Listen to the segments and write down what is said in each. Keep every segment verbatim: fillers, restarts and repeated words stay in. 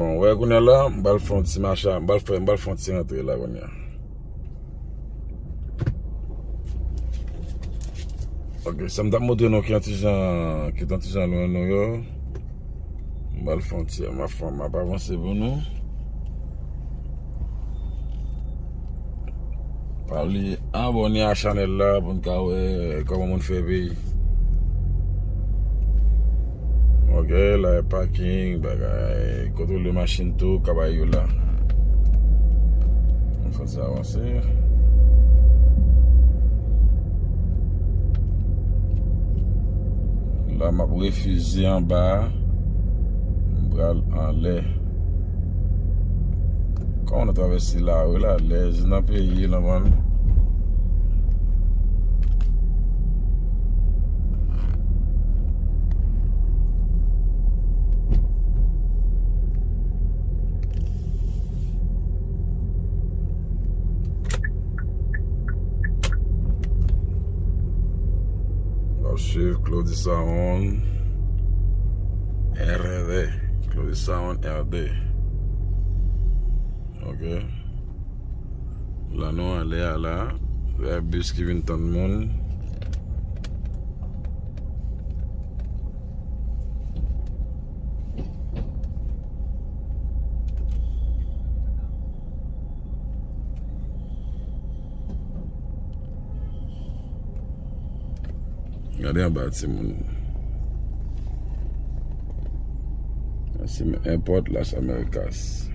Bon, wè kounye a la, m pral fè yon ti mache, m pral fè, m pral fè yon ti rantre la kounye a. Ok, sa m t ap montre nou ki yon ti jan, ki yon ti jan lwen nou yo. M pral fè yon ti, m ap fè, m ap avanse pou nou. Pa bliye abòne a chanèl la pou n ka wè kòman moun fè peyi. Ok, la e paking, bagay, kontwole machin tou, ka bay yo la. Ann fè sa avanse. La, m ap refize anba a. M pral anlè. Kòman nou travèse lari la? Lè jis nan peyi la, man. N ap swiv Claudy Saron R D. Claudy Saron R D. Ok. La nou anlè a la. Lè bis ki vin tann moun. Gade anba timoun. Así me importa las Américas.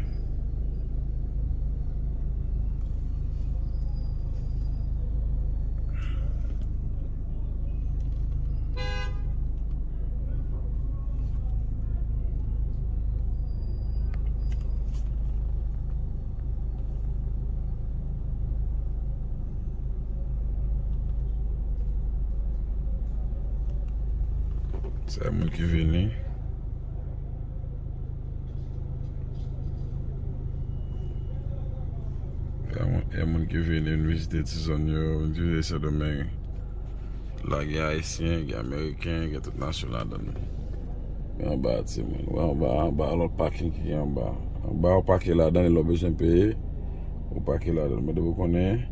Sa e moun ki vini. E moun, e moun ki vini, vin vizite ti zòn yo, vin vizite Sendomeng. La gen ayisyen, gen ameriken, gen tout nasyon ladan l. Men anba a, timoun. Wè anba a, anba a, lòt paking ki gen anba a. Anba a, ou pake ladan l, lè w bezwen peye, ou pake ladan l. Men depi w konnen,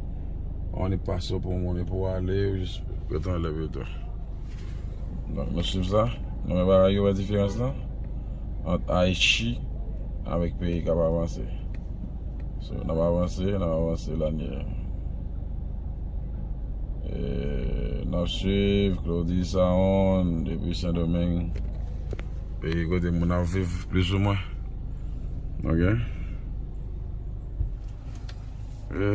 on e pase w pou moun, pou w ale, ou jis rete anlè pito. Donk, nou swiv sa. Nou wè bagay yo, wè diferans lan ant Ayiti avèk peyi k ap avanse. So, n ap avanse, n ap avanse la n ye. E, n ap swiv Claudy Saron depi Sendomeng, peyi kote moun ap viv plizoumwen. Ok? E,